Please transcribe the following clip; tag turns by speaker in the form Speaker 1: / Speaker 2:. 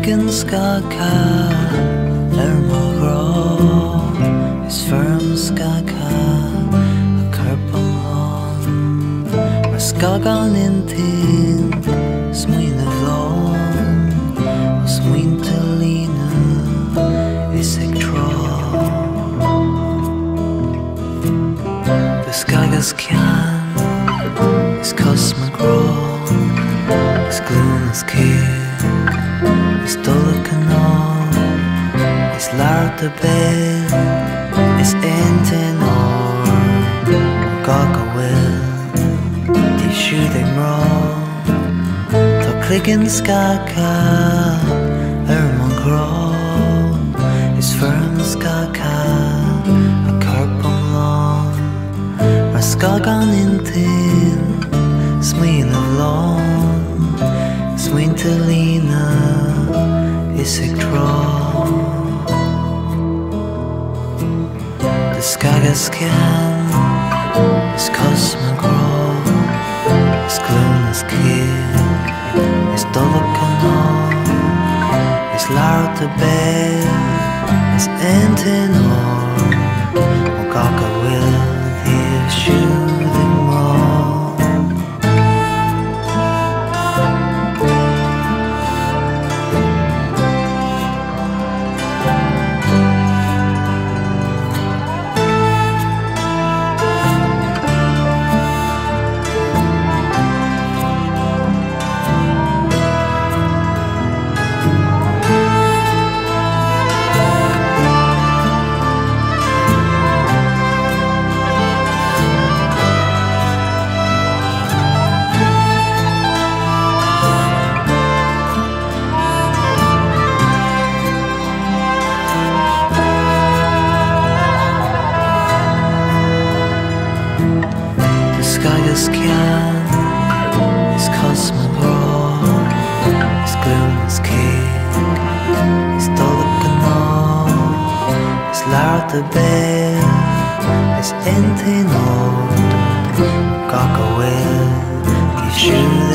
Speaker 1: cloigeann scagtha ar mo ghrá, is foirm scagtha a corp iomlán, mar scagán intinn smaoineamh lán ó smaointe líonadh is ag trá. Do scagas ceann is cos mo ghrá, is glúin is cíoch is dulach anáil, is labhairt béil is intinn ard ó gach a bhfuil díobh siúd ag mná. Tá cloigeann scagtha ar mo ghrá, is foirm scagtha a corp iomlán, mar scagán intinn smaoineamh lán, smaointe líonadh is ag trá. Do scagas ceann is cos mo ghrá, is glúin is cíoch is dulach anáil, is labhairt béil is intinn ard ó gach a bhfuil díobh siúd ag mná. Do scagas ceann is cos mo ghrá, is glúin is cíoch is dulach anáil, is labhairt béil is intinn ard ó gach a bhfuil díobh siúd